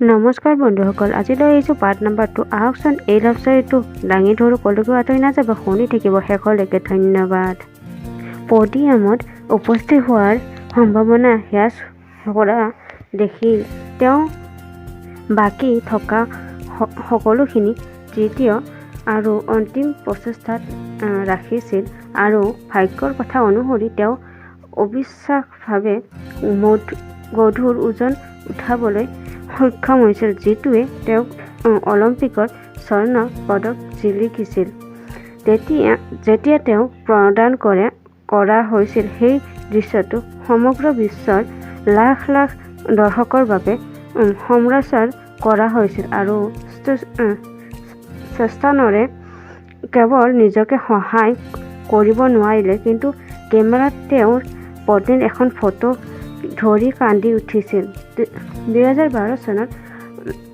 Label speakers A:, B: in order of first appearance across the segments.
A: নমস্কাৰ বন্ধুসকল, আজি লৈ আহিছোঁ পাৰ্ট নাম্বাৰ 2। আহকচোন, এই লাভ ষ্টৰীটো দাঙি ধৰোঁ। ক'লৈকো আঁতৰি নাযাব, শুনি থাকিব শেষলৈকে। ধন্যবাদ। পডিয়ামত উপস্থিত হোৱাৰ সম্ভাৱনা হ্ৰাস কৰা দেখি তেওঁ বাকী থকা সকলোখিনি তৃতীয় আৰু অন্তিম প্ৰচেষ্টাত ৰাখিছিল আৰু ভাগ্যৰ কথা অনুসৰি তেওঁ অবিশ্বাস্যভাৱে গধুৰ ওজন উঠাবলৈ সক্ষম হৈছিল, যিটোৱে তেওঁক অলিম্পিকত স্বৰ্ণ পদক জিলিকিছিল। যেতিয়া তেওঁক প্ৰদান কৰা হৈছিল, সেই দৃশ্যটো সমগ্ৰ বিশ্বৰ লাখ লাখ দৰ্শকৰ বাবে সম্প্ৰচাৰ কৰা হৈছিল আৰু চেষ্টানৰে কেৱল নিজকে সহায় কৰিব নোৱাৰিলে, কিন্তু কেমেৰাত তেওঁৰ পত্নীৰ এখন ফটো ধৰি কান্দি উঠিছিল। 2012 চনত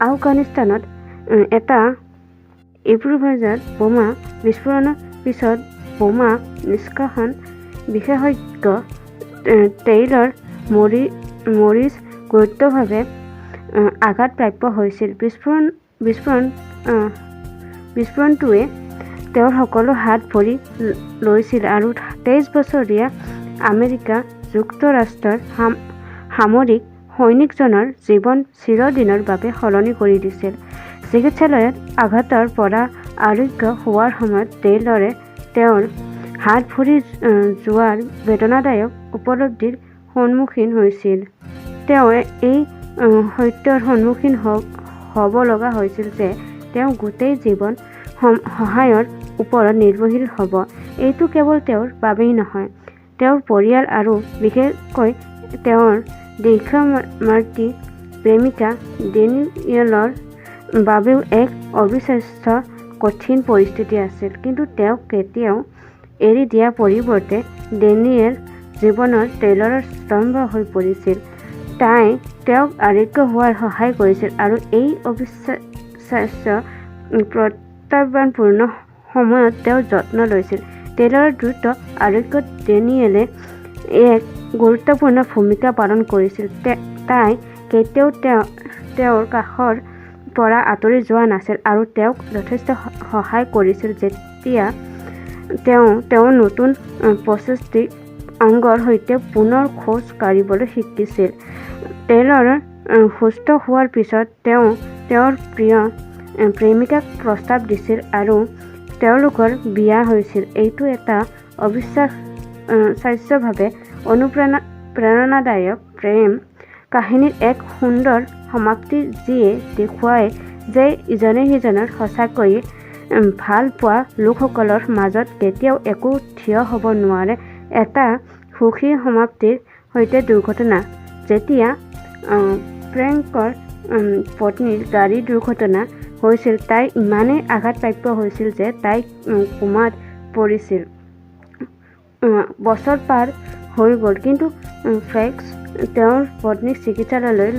A: আফগানিস্তানত এটা ইম্প্ৰভাইজ্ড বোমা বিস্ফোৰণৰ পিছত বোমা নিষ্কাশন বিশেষজ্ঞ টেইলৰ মৰিছ গুৰুতৰভাৱে আঘাতপ্ৰাপ্ত হৈছিল। বিস্ফোৰণটোৱে তেওঁৰ সকলো হাত-ভৰি লৈছিল আৰু 23 বছৰীয়া আমেৰিকা যুক্তৰাষ্ট্ৰৰ সামৰিক সৈনিকজনৰ জীৱন চিৰদিনৰ বাবে সলনি কৰি দিছিল। চিকিৎসালয়ত আঘাতৰ পৰা আৰোগ্য হোৱাৰ সময়ত টেইলৰে তেওঁৰ হাত-ভৰি যোৱাৰ বেদনাদায়ক উপলব্ধিৰ সন্মুখীন হৈছিল। তেওঁ এই সত্যৰ সন্মুখীন হ'ব লগা হৈছিল যে তেওঁ গোটেই জীৱন সহায়ৰ ওপৰত নিৰ্ভৰশীল হ'ব। এইটো কেৱল তেওঁৰ বাবেই নহয়, তেওঁৰ পৰিয়াল আৰু বিশেষকৈ তেওঁৰ দীৰ্ঘম্যাদী প্ৰেমিকা ডেনিয়েলৰ বাবেও এক অবিশ্বাস্য কঠিন পৰিস্থিতি আছিল। কিন্তু তেওঁক কেতিয়াও এৰি দিয়াৰ পৰিৱৰ্তে ডেনিয়েল জীৱনৰ টেইলৰৰ স্তম্ভ হৈ পৰিছিল। তাই তেওঁক আৰোগ্য হোৱাত সহায় কৰিছিল আৰু এই অবিশ্বাস্য প্ৰত্যাহ্বানপূৰ্ণ সময়ত তেওঁৰ যত্ন লৈছিল। টেইলৰৰ দ্ৰুত আৰোগ্যত ডেনিয়েলে এক গুৰুত্বপূৰ্ণ ভূমিকা পালন কৰিছিল। তাই কেতিয়াও তেওঁৰ কাষৰ পৰা আঁতৰি যোৱা নাছিল আৰু তেওঁক যথেষ্ট সহায় কৰিছিল যেতিয়া তেওঁ তেওঁৰ নতুন প্ৰস্থেটিক অংগৰ সৈতে পুনৰ খোজ কাঢ়িবলৈ শিকিছিল। টেইলৰ সুস্থ হোৱাৰ পিছত তেওঁ তেওঁৰ প্ৰিয় প্ৰেমিকাক প্ৰস্তাৱ দিছিল আৰু তেওঁলোকৰ বিয়া হৈছিল। এইটো এটা অবিশ্বাস্যভাৱে অনুপ্ৰেৰণাদায়ক প্ৰেম কাহিনীৰ এক সুন্দৰ সমাপ্তি, যিয়ে দেখুৱায় যে ইজনে সিজনক সঁচাকৈয়ে ভাল পোৱা লোকসকলৰ মাজত কেতিয়াও একো থিয় হ'ব নোৱাৰে। এটা সুখী সমাপ্তিৰ সৈতে দুৰ্ঘটনা। যেতিয়া ফ্ৰেংকৰ পত্নীৰ গাড়ী দুৰ্ঘটনা হৈছিল, তাই ইমানেই আঘাতপ্ৰাপ্ত হৈছিল যে তাই কোমাত পৰিছিল। বছৰ পাৰ হৈ গ'ল, কিন্তু ফ্ৰেংকে তেওঁৰ পত্নীক চিকিৎসালয়লৈ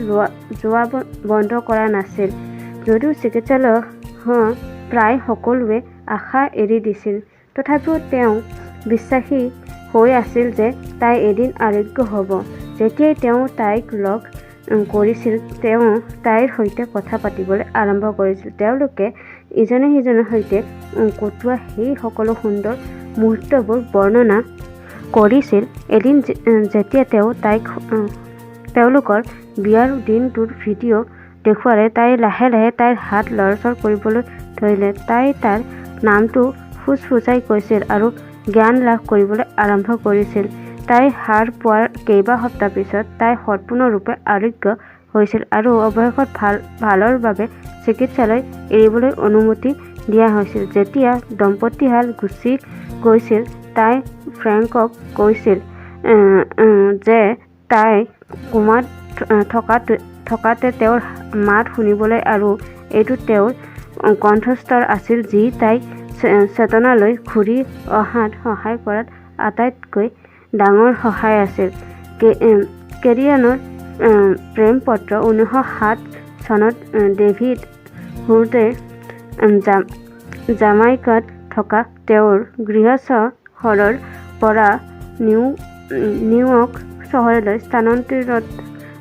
A: যোৱা বন্ধ কৰা নাছিল। যদিও চিকিৎসালয়ৰ প্ৰায় সকলোৱে আশা এৰি দিছিল, তথাপিও তেওঁ বিশ্বাসী হৈ আছিল যে তাই এদিন আৰোগ্য হ'ব। যেতিয়াই তেওঁ তাইক লগ কৰিছিল, তেওঁ তাইৰ সৈতে কথা পাতিবলৈ আৰম্ভ কৰিছিল। তেওঁলোকে ইজনে সিজনৰ সৈতে কটোৱা সেই সকলো সুন্দৰ মুহূৰ্তবোৰ বৰ্ণনা কৰিছিল। এদিন যেতিয়া তেওঁ তাইক তেওঁলোকৰ বিয়াৰ দিনটোৰ ভিডিঅ' দেখুৱালে, তাই লাহে লাহে তাইৰ হাত লৰচৰ কৰিবলৈ ধৰিলে। তাই তাৰ নামটো ফুচফুচাই কৈছিল আৰু জ্ঞান লাভ কৰিবলৈ আৰম্ভ কৰিছিল। তাই সাৰ পোৱাৰ কেইবা সপ্তাহ পিছত তাই সম্পূৰ্ণৰূপে আৰোগ্য হৈছিল আৰু অৱশেষত ভালৰ বাবে চিকিৎসালয় এৰিবলৈ অনুমতি দিয়া হৈছিল। যেতিয়া দম্পতীহাল গুচি গৈছিল, তাই ফ্ৰেংকক কৈছিল যে তাই কোমাত থকাতে তেওঁৰ মাত শুনিবলৈ আৰু এইটো তেওঁৰ কণ্ঠস্বৰ আছিল যি তাইক চেতনালৈ ঘূৰি অহাত সহায় কৰাত আটাইতকৈ ডাঙৰ সহায় আছিল। কেৰিয়ানৰ প্ৰেমপত্ৰ। 1907 চনত ডেভিদ হুডে জামাইকাত থকা তেওঁৰ গৃহ চহৰৰ পৰা নিউয়ৰ্ক চহৰলৈ স্থানান্তৰিত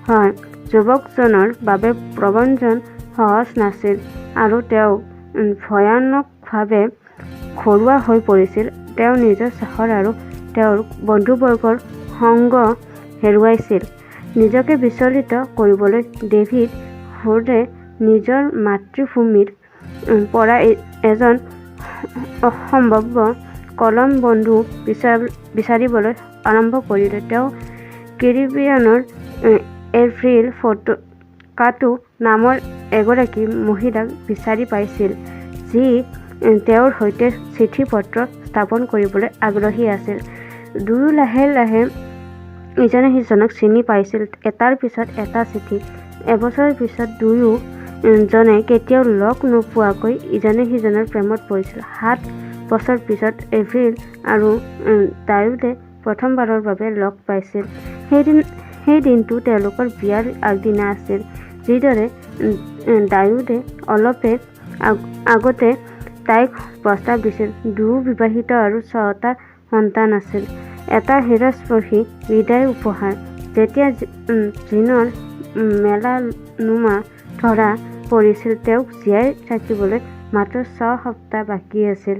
A: হয়, য'ত যুৱকজনৰ বাবে প্ৰব্ৰজন সহজ নাছিল আৰু তেওঁ ভয়ানকভাৱে ঘৰুৱা হৈ পৰিছিল। তেওঁ নিজৰ চহৰ আৰু তেওঁৰ বন্ধুবৰ্গৰ সংগ হেৰুৱাইছিল। নিজকে বিচলিত কৰিবলৈ ডেভিদ হোৰ্ডে নিজৰ মাতৃভূমিৰ পৰা এজন সম্ভাৱ্য কলম-বন্ধু বিচাৰিবলৈ আৰম্ভ কৰিলে। তেওঁ কেৰিবিয়ানৰ এভ্ৰিল কাটো নামৰ এগৰাকী মহিলাক বিচাৰি পাইছিল, যি তেওঁৰ সৈতে চিঠিপত্ৰ স্থাপন কৰিবলৈ আগ্ৰহী আছিল। দুয়ো লাহে লাহে ইজনে সিজনক চিনি পাইছিল, এটাৰ পিছত এটা চিঠি। এবছৰৰ পিছত দুয়ো জনে কেতিয়াও লগ নোপোৱাকৈ ইজনে সিজনৰ প্ৰেমত পৰিছিল। 7 বছৰ পিছত এভ্ৰিল আৰু ডায়ুডে প্ৰথমবাৰৰ বাবে লগ পাইছিল। সেই দিনটো তেওঁলোকৰ বিয়াৰ আগদিনা আছিল। যিদৰে ডায়ুডে অলপ আগতে তাইক প্ৰস্তাৱ দিছিল। দুয়ো বিবাহিত আৰু ছটা সন্তান আছিল। এটা হৃদয়স্পৰ্শী বিদায় উপহাৰ। যেতিয়া জিনৰ মেলানোমা ধৰা পৰিছিল, তেওঁক জীয়াই থাকিবলৈ মাত্ৰ 6 সপ্তাহ বাকী আছিল।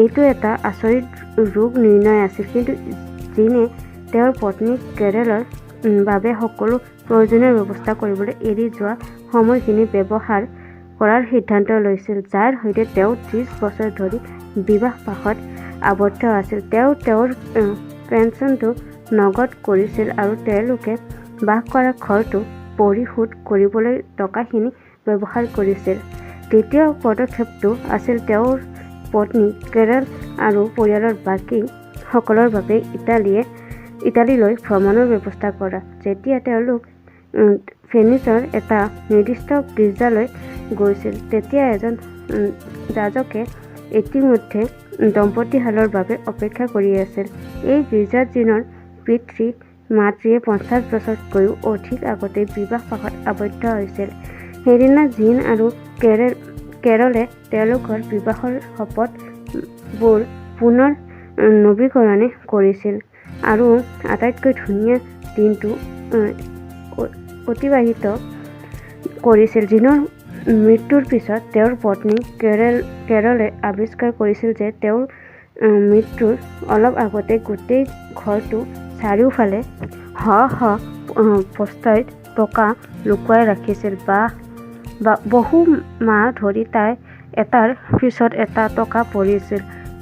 A: এইটো এটা আচৰিত ৰোগ নিৰ্ণয় আছিল। কিন্তু জিনে তেওঁৰ পত্নী কেৰলৰ বাবে সকলো প্ৰয়োজনীয় ব্যৱস্থা কৰিবলৈ এৰি যোৱা সময়খিনি ব্যৱহাৰ কৰাৰ সিদ্ধান্ত লৈছিল, যাৰ সৈতে তেওঁ 30 বছৰ ধৰি বিবাহপাশত আবদ্ধ আছিল। তেওঁ তেওঁৰ পেঞ্চনটো নগদ কৰিছিল আৰু তেওঁলোকে বাস কৰা ঘৰটো পৰিশোধ কৰিবলৈ টকাখিনি ব্যৱহাৰ কৰিছিল। দ্বিতীয় পদক্ষেপটো আছিল তেওঁৰ পত্নী কেৰল আৰু পৰিয়ালৰ বাকী সকলৰ বাবে ইটালীলৈ ভ্ৰমণৰ ব্যৱস্থা কৰা। যেতিয়া তেওঁলোক ভেনিচৰ এটা নিৰ্দিষ্ট গীৰ্জালৈ গৈছিল, তেতিয়া এজন যাজকে ইতিমধ্যে দম্পতীহালৰ বাবে অপেক্ষা কৰি আছিল। এই গীৰ্জাত জিনৰ পিতৃ-মাতৃয়ে 50 বছৰতকৈও অধিক আগতে বিবাহপাশত আবদ্ধ হৈছিল। সেইদিনা জিন আৰু কেৰলে তেওঁলোকৰ বিবাহৰ শপতবোৰ পুনৰ নৱীকৰণ কৰিছিল আৰু আটাইতকৈ ধুনীয়া দিনটো অতিবাহিত কৰিছিল। জিনৰ মৃত্যুৰ পিছত তেওঁৰ পত্নী কেৰলে আৱিষ্কাৰ কৰিছিল যে তেওঁৰ মৃত্যুৰ অলপ আগতে গোটেই ঘৰটোৰ চাৰিওফালে শ শ বস্তাত টকা লুকুৱাই ৰাখিছিল। বহু মাহ ধৰি তাই এটাৰ পিছত এটা টকা পৰিছিল।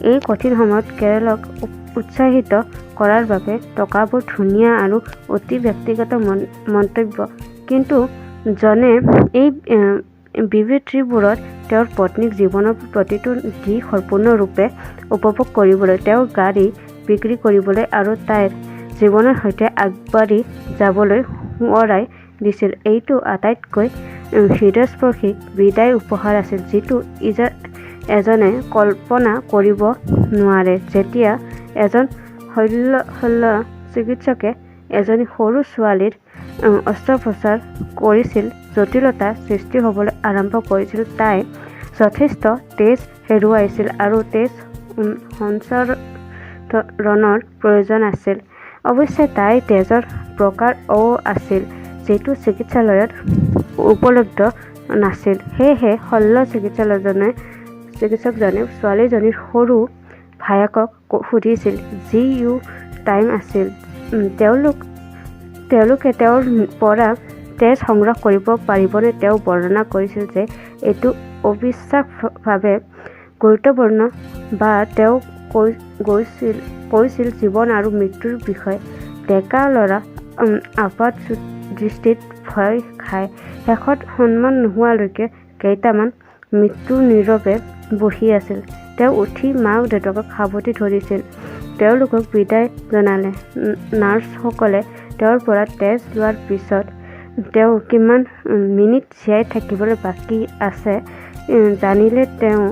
A: এই কঠিন সময়ত কেৰলক উৎসাহিত কৰাৰ বাবে টকাবোৰ ধুনীয়া আৰু অতি ব্যক্তিগত মন্তব্য। কিন্তু জনে এই বিবৃতিবোৰত তেওঁৰ পত্নীক জীৱনৰ প্ৰতিটো দিশ সম্পূৰ্ণৰূপে উপভোগ কৰিবলৈ, তেওঁৰ গাড়ী বিক্ৰী কৰিবলৈ আৰু তাইৰ জীৱনৰ সৈতে আগবাঢ়ি যাবলৈ সোঁৱৰাই দিছিল। এইটো আটাইতকৈ হৃদয়স্পৰ্শী বিদায় উপহাৰ আছিল যিটো এজনে কল্পনা কৰিব নোৱাৰে। যেতিয়া এজন শল্য চিকিৎসকে এজনী সৰু ছোৱালীৰ অস্ত্ৰোপচাৰ কৰিছিল, জটিলতাৰ সৃষ্টি হ'বলৈ আৰম্ভ কৰিছিল। তাই যথেষ্ট তেজ হেৰুৱাইছিল আৰু তেজ সঞ্চাৰণৰ প্ৰয়োজন আছিল। অৱশ্যে, তাইৰ তেজৰ প্ৰকাৰ অ' আছিল, যিটো চিকিৎসালয়ত উপলব্ধ নাছিল। সেয়েহে শল্য চিকিৎসকজনে ছোৱালীজনীৰ সৰু ভায়েকক সুধিছিল, যি ইউ প্ৰাইম আছিল, তেওঁলোকে তেওঁৰ পৰা তেজ সংগ্ৰহ কৰিব পাৰিবনে। তেওঁ বৰ্ণনা কৰিছিল যে এইটো অবিশ্বাস্যভাৱে গুৰুত্বপূৰ্ণ বা তেওঁ কৈছিল জীৱন আৰু মৃত্যুৰ বিষয়। ডেকা ল'ৰা আপাতদৃষ্টিত ভয় খায়। শেষত সন্মান নোহোৱালৈকে কেইটামান মিনিট নীৰৱে বহি আছিল। তেওঁ উঠি মাক-দেউতাকক সাৱটি ধৰিছিল, তেওঁলোকক বিদায় জনালে। নাৰ্ছসকলে তেওঁৰ পৰা তেজ লোৱাৰ পিছত তেওঁ কিমান মিনিট জীয়াই থাকিবলৈ বাকী আছে জানিলে। তেওঁ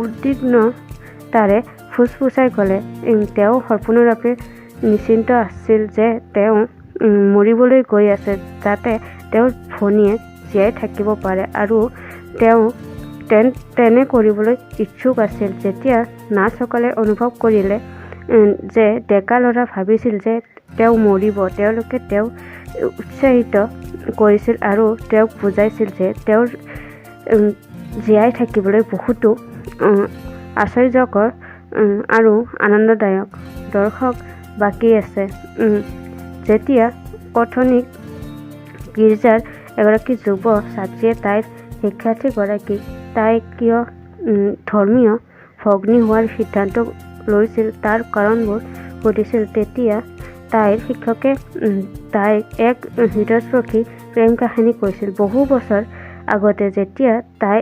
A: উদ্বিগ্নতাৰে ফুচফুচাই ক'লে, তেওঁ সম্পূৰ্ণৰূপে নিশ্চিত আছিল যে তেওঁ মৰিবলৈ গৈ আছে যাতে তেওঁৰ ভনীয়েক জীয়াই থাকিব পাৰে আৰু তেওঁ তেনে কৰিবলৈ ইচ্ছুক আছিল। যেতিয়া নাৰ্ছসকলে অনুভৱ কৰিলে যে ডেকা ল'ৰাই ভাবিছিল যে তেওঁ মৰিব, তেওঁলোকে তেওঁক উৎসাহিত কৰিছিল আৰু তেওঁক বুজাইছিল যে তেওঁৰ জীয়াই থাকিবলৈ বহুতো আশ্চৰ্যকৰ আৰু আনন্দদায়ক দশক বাকী আছে। যেতিয়া কেথলিক গীৰ্জাৰ এগৰাকী যুৱ ছাত্ৰীয়ে তাইৰ শিক্ষাৰ্থীগৰাকীক তাই কিয় ধৰ্মীয় ভগ্নী হোৱাৰ সিদ্ধান্ত লৈছিল তাৰ কাৰণবোৰ সুধিছিল, তেতিয়া তাইৰ শিক্ষকে তাইক এক হৃদয়স্পৰ্শী প্ৰেম কাহিনী কৈছিল। বহু বছৰ আগতে, যেতিয়া তাই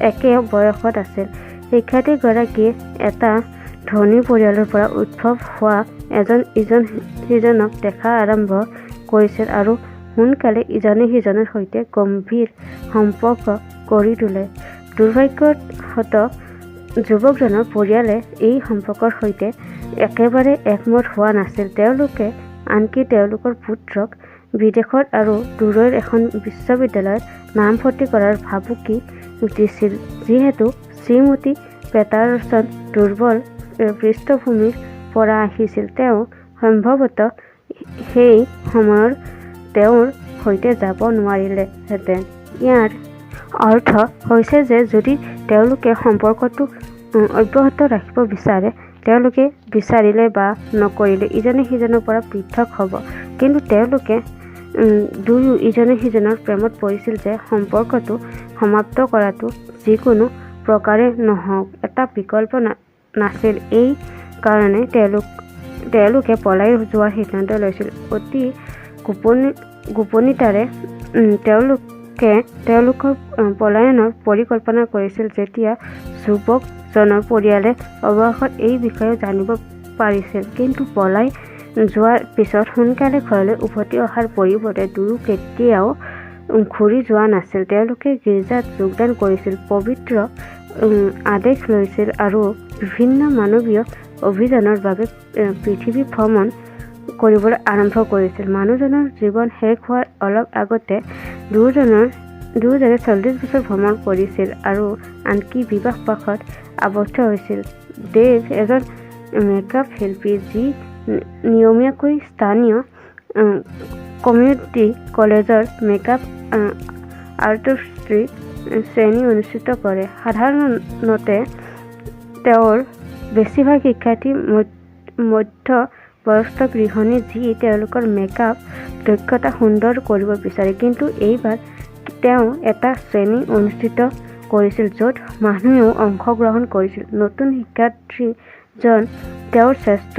A: একে বয়সত আছিল, শিক্ষাৰ্থীগৰাকীয়ে এটা ধনী পৰিয়ালৰ পৰা উদ্ভৱ হোৱা এজন ইজনে সিজনক দেখা আৰম্ভ কৰিছিল আৰু সোনকালেই ইজনে সিজনৰ সৈতে গভীৰ সম্পৰ্ক গঢ়ি তোলে। দুৰ্ভাগ্যবশতঃ, যুৱকজনৰ পৰিয়ালে এই সম্পৰ্কৰ সৈতে একেবাৰে একমত হোৱা নাছিল। তেওঁলোকে আনকি তেওঁলোকৰ পুত্ৰক বিদেশত আৰু দূৰৈৰ এখন বিশ্ববিদ্যালয়ত নামভৰ্তি কৰাৰ ভাবুকি দিছিল। যিহেতু শ্ৰীমতী পেটাৰছন দুৰ্বল পৃষ্ঠভূমিৰ পৰা আহিছিল, তেওঁ সম্ভৱতঃ সেই সময়ত তেওঁৰ সৈতে যাব নোৱাৰিলেহেঁতেন। ইয়াৰ অৰ্থ হৈছে যে যদি তেওঁলোকে সম্পৰ্কটো অব্যাহত ৰাখিব বিচাৰে, তেওঁলোকে বিচাৰিলে বা নকৰিলে ইজনে সিজনৰ পৰা পৃথক হ'ব। কিন্তু তেওঁলোক দুয়ো ইজনে সিজনৰ প্ৰেমত পৰিছিল যে সম্পৰ্কটো সমাপ্ত কৰাটো যিকোনো প্ৰকাৰে নহওঁক এটা বিকল্প নাছিল। এই কাৰণেই তেওঁলোকে পলাই যোৱাৰ সিদ্ধান্ত লৈছিল। অতি গোপনীয়তাৰে তেওঁলোকে তেওঁলোকৰ পলায়নৰ পৰিকল্পনা কৰিছিল। যেতিয়া যুৱকজনৰ পৰিয়ালে অৱশেষত এই বিষয়ে জানিব পাৰিছিল। কিন্তু পলাই যোৱাৰ পিছত সোনকালে ঘৰলৈ উভতি অহাৰ পৰিৱৰ্তে দুয়ো কেতিয়াও ঘূৰি যোৱা নাছিল। তেওঁলোকে গীৰ্জাত যোগদান কৰিছিল, পবিত্ৰ আদেশ লৈছিল আৰু বিভিন্ন মানৱীয় অভিযানৰ বাবে পৃথিৱী ভ্ৰমণ কৰিবলৈ আৰম্ভ কৰিছিল। মানুহজনৰ জীৱন শেষ হোৱাৰ অলপ আগতে দুয়োজনে 40 বছৰ ভ্ৰমণ কৰিছিল আৰু আনকি বিবাহপাশত আবদ্ধ হৈছিল। ডেভ এজন মেকআপ শিল্পী যি নিয়মীয়াকৈ স্থানীয় কমিউনিটি কলেজত মেকআপ আৰ্টিষ্ট্ৰী শ্ৰেণী অনুষ্ঠিত কৰে। সাধাৰণতে তেওঁৰ বেছিভাগ শিক্ষাৰ্থী মধ্যবয়স্ক গৃহিণী যি তেওঁলোকৰ মেকআপ দক্ষতা সুন্দৰ কৰিব বিচাৰে। কিন্তু এইবাৰ তেওঁ এটা শ্ৰেণী অনুষ্ঠিত কৰিছিল য'ত মানুহেও অংশগ্ৰহণ কৰিছিল। নতুন শিক্ষাৰ্থীজন তেওঁৰ শ্ৰেষ্ঠ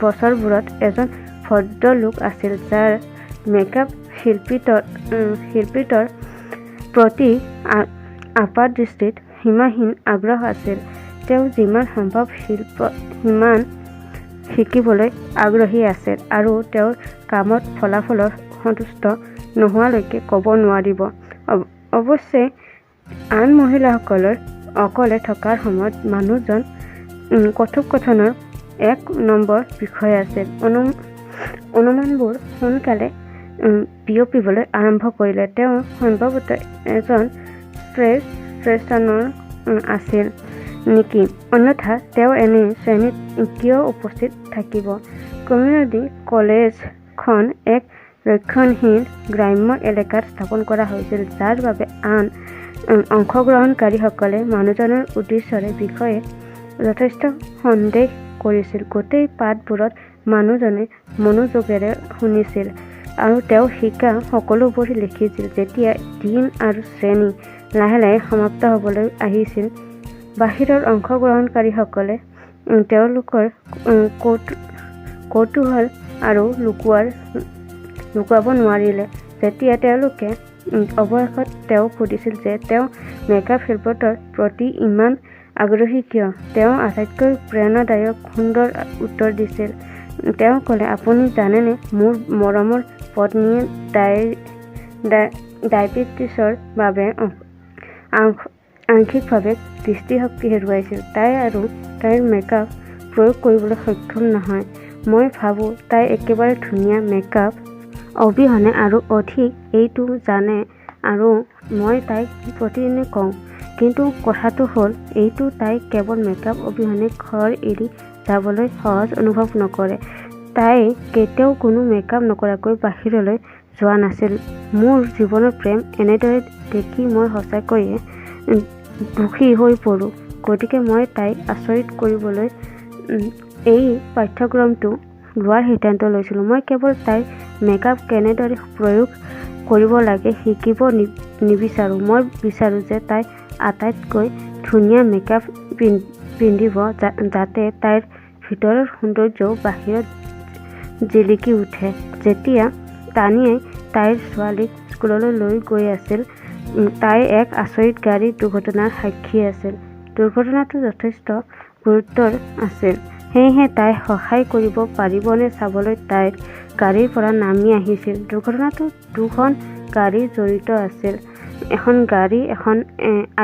A: বছৰবোৰত এজন ভদ্ৰলোক আছিল যাৰ মেকআপ শিল্পীত্বৰ প্ৰতি আপাতদৃষ্টিত সীমাহীন আগ্ৰহ আছিল। তেওঁ যিমান সম্ভৱ সিমান শিকিবলৈ আগ্ৰহী আছিল আৰু তেওঁৰ কামৰ ফলাফলত সন্তুষ্ট নোহোৱালৈকে ক'ব নোৱাৰিব। অৱশ্যে, আন মহিলাসকল অকলে থকাৰ সময়ত মানুহজন কথোপকথনৰ এক নম্বৰ বিষয় আছিল। অনুমানবোৰ সোনকালে বিয়পিবলৈ আৰম্ভ কৰিলে। তেওঁ সম্ভৱতঃ এজন ষ্ট্ৰেইট আছিল নেকি, অন্যথা তেওঁ এনে শ্ৰেণীত কিয় উপস্থিত থাকিব? কমিউনিটি কলেজখন এক ৰক্ষণশীল গ্ৰাম্য এলেকাত স্থাপন কৰা হৈছিল, যাৰ বাবে আন অংশগ্ৰহণকাৰীসকলে মানুহজনৰ উদ্দেশ্যৰ বিষয়ে যথেষ্ট সন্দেহ কৰিছিল। গোটেই পাঠবোৰত মানুহজনে মনোযোগেৰে শুনিছিল আৰু তেওঁ শিকা সকলোবোৰ লিখিছিল। যেতিয়া দিন আৰু শ্ৰেণী লাহে লাহে সমাপ্ত হ'বলৈ আহিছিল, বাহিৰৰ অংশগ্ৰহণকাৰীসকলে তেওঁলোকৰ কৌতূহল আৰু লুকুৱাব নোৱাৰিলে। যেতিয়া তেওঁলোকে অৱশেষত তেওঁক সুধিছিল যে তেওঁ মেকআপ শিল্পটোৰ প্ৰতি ইমান আগ্ৰহী কিয়, তেওঁ আটাইতকৈ প্ৰেৰণাদায়ক সুন্দৰ উত্তৰ দিছিল। তেওঁ ক'লে, আপুনি জানেনে, মোৰ মৰমৰ পত্নীয়ে ডায়েবেটিছৰ বাবে আংশিকভাৱে দৃষ্টিশক্তি হেৰুৱাইছিল। তাই আৰু তাইৰ মেকআপ প্ৰয়োগ কৰিবলৈ সক্ষম নহয়। মই ভাবো তাই একেবাৰে ধুনীয়া মেকআপ অবিহনে আৰু অধিক এইটো জানে আৰু মই তাইক প্ৰতিদিনে কওঁ। কিন্তু কথাটো হ'ল এইটো তাই কেৱল মেকআপ অবিহনে ঘৰ এৰি যাবলৈ সহজ অনুভৱ নকৰে। তাই কেতিয়াও কোনো মেকআপ নকৰাকৈ বাহিৰলৈ যোৱা নাছিল। মোৰ জীৱনৰ প্ৰেম এনেদৰে দেখি মই সঁচাকৈয়ে দুখী হৈ পৰো। গতিকে মই তাইক আচৰিত কৰিবলৈ এই পাঠ্যক্ৰমটো লোৱাৰ সিদ্ধান্ত লৈছিলো। মই কেৱল তাইৰ মেকআপ কেনেদৰে প্ৰয়োগ কৰিব লাগে শিকিব নিবিচাৰো, মই বিচাৰো যে তাই আটাইতকৈ ধুনীয়া মেকআপ পিন্ধিব যাতে তাইৰ ভিতৰৰ সৌন্দৰ্য্যও বাহিৰত জিলিকি উঠে। যেতিয়া তানিয়াই তাইৰ ছোৱালীক স্কুললৈ লৈ গৈ আছিল, তাই এক আচৰিত গাড়ী দুৰ্ঘটনাৰ সাক্ষী আছিল। দুৰ্ঘটনাটো যথেষ্ট গুৰুতৰ আছিল, সেয়েহে তাই সহায় কৰিব পাৰিবনে চাবলৈ তাইৰ গাড়ীৰ পৰা নামি আহিছিল। দুৰ্ঘটনাটোত দুখন গাড়ী জড়িত আছিল। এখন গাড়ী, এখন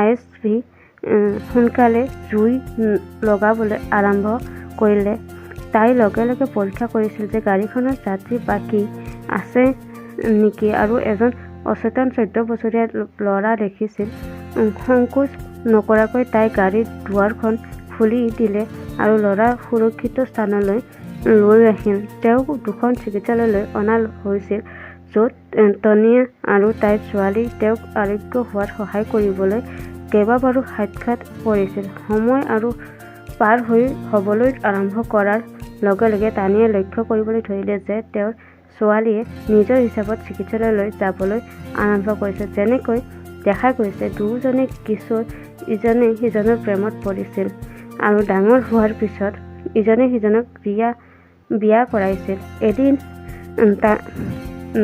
A: এছইউভি, সোনকালে জুই লগাবলৈ আৰম্ভ কৰিলে। তাই লগে লগে পৰীক্ষা কৰিছিল যে গাড়ীখনত যাত্ৰী বাকী আছে নেকি আৰু এজন অচেতন 14 বছৰীয়া ল'ৰা দেখিছিল। সংকোচ নকৰাকৈ তাই গাড়ীৰ দুৱাৰখন খুলি দিলে আৰু ল'ৰাক সুৰক্ষিত স্থানলৈ লৈ আহিল। তেওঁক দুখন চিকিৎসালয়লৈ অনা হৈছিল য'ত তানিয়া আৰু তাইৰ ছোৱালী তেওঁক আৰোগ্য হোৱাত সহায় কৰিবলৈ কেইবাবাৰো সাক্ষাৎ কৰিছিল। সময় আৰু পাৰ হ'বলৈ আৰম্ভ কৰাৰ লগে লগে তানিয়াই লক্ষ্য কৰিবলৈ ধৰিলে যে তেওঁৰ ছোৱালীয়ে নিজৰ হিচাপত চিকিৎসালয়লৈ যাবলৈ আৰম্ভ কৰিছে। যেনেকৈ দেখা গৈছে, দুয়োজনেই কিশোৰ ইজনে সিজনৰ প্ৰেমত পৰিছিল আৰু ডাঙৰ হোৱাৰ পিছত ইজনে সিজনক বিয়া কৰাইছিল। এদিন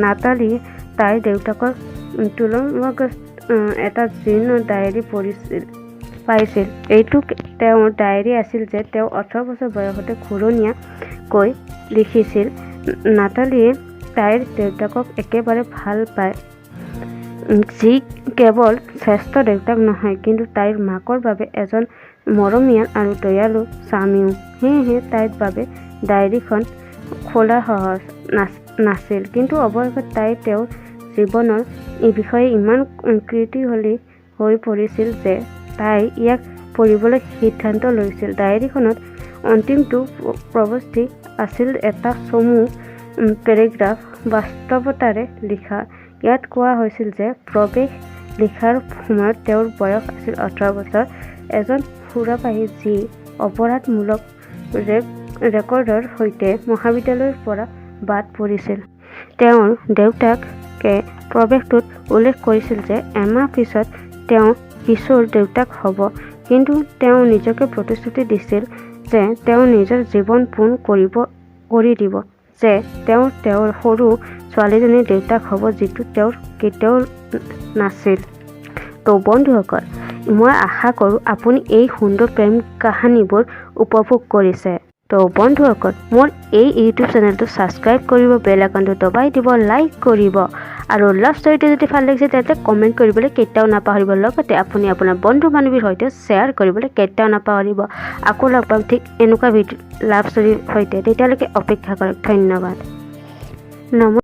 A: নাটালীয়ে তাইৰ দেউতাকৰ তুলমগছত এটা জীৰ্ণ ডায়েৰী পাইছিল। এইটো তেওঁৰ ডায়েৰী আছিল যে তেওঁ 18 বছৰ বয়সতে ঘূৰণীয়াকৈ লিখিছিল। নাটালীয়ে তাইৰ দেউতাকক একেবাৰে ভাল পায়, যি কেৱল শ্ৰেষ্ঠ দেউতাক নহয়, কিন্তু তাইৰ মাকৰ বাবে এজন মৰমীয়াল আৰু দয়ালু স্বামীও। সেয়েহে তাইৰ বাবে ডায়েৰীখন খোলা সহজ নাছিল। কিন্তু অৱশেষত তাই তেওঁৰ জীৱনৰ বিষয়ে ইমান কৌতূহলী হৈ পৰিছিল যে তাই ইয়াক পঢ়িবলৈ সিদ্ধান্ত লৈছিল। ডায়েৰীখনত অন্তিমটো প্ৰবিষ্টি আছিল এটা চমু পেৰাগ্ৰাফ, বাস্তৱতাৰে লিখা। ইয়াত কোৱা হৈছিল যে প্ৰৱেশ লিখাৰ সময়ত তেওঁৰ বয়স আছিল 18 বছৰ, এজন সুৰাপায়ী যি অপৰাধমূলক ৰেকৰ্ডৰ সৈতে মহাবিদ্যালয়ৰ পৰা বাদ পৰিছিল। তেওঁৰ দেউতাকে প্ৰৱেশটোত উল্লেখ কৰিছিল যে এমাহ পিছত তেওঁ কিশোৰ দেউতাক হ'ব, কিন্তু তেওঁ নিজকে প্ৰতিশ্ৰুতি দিছিল যে তেওঁ নিজৰ জীৱন পোন কৰি দিব, যে তেওঁ তেওঁৰ সৰু ছোৱালীজনীৰ দেউতাক হ'ব যিটো তেওঁৰ কেতিয়াও নাছিল। তো বন্ধুসকল, মই আশা কৰোঁ আপুনি এই সুন্দৰ প্ৰেম কাহিনীবোৰ উপভোগ কৰিছে। তো বন্ধুসকল, মোৰ এই ইউটিউব চেনেলটো ছাবস্ক্ৰাইব কৰিব, বেল আইকনটো দবাই দিব, লাইক কৰিব আৰু লাভ ষ্টৰিটো যদি ভাল লাগিছে তেন্তে কমেণ্ট কৰিবলৈ কেতিয়াও নাপাহৰিব। লগতে আপুনি আপোনাৰ বন্ধু বান্ধৱীৰ সৈতে শ্বেয়াৰ কৰিবলৈ কেতিয়াও নাপাহৰিব। আকৌ লগ পাম ঠিক এনেকুৱা ভিডিঅ' লাভ ষ্টৰীৰ সৈতে, তেতিয়ালৈকে অপেক্ষা কৰক। ধন্যবাদ, নমস্কাৰ।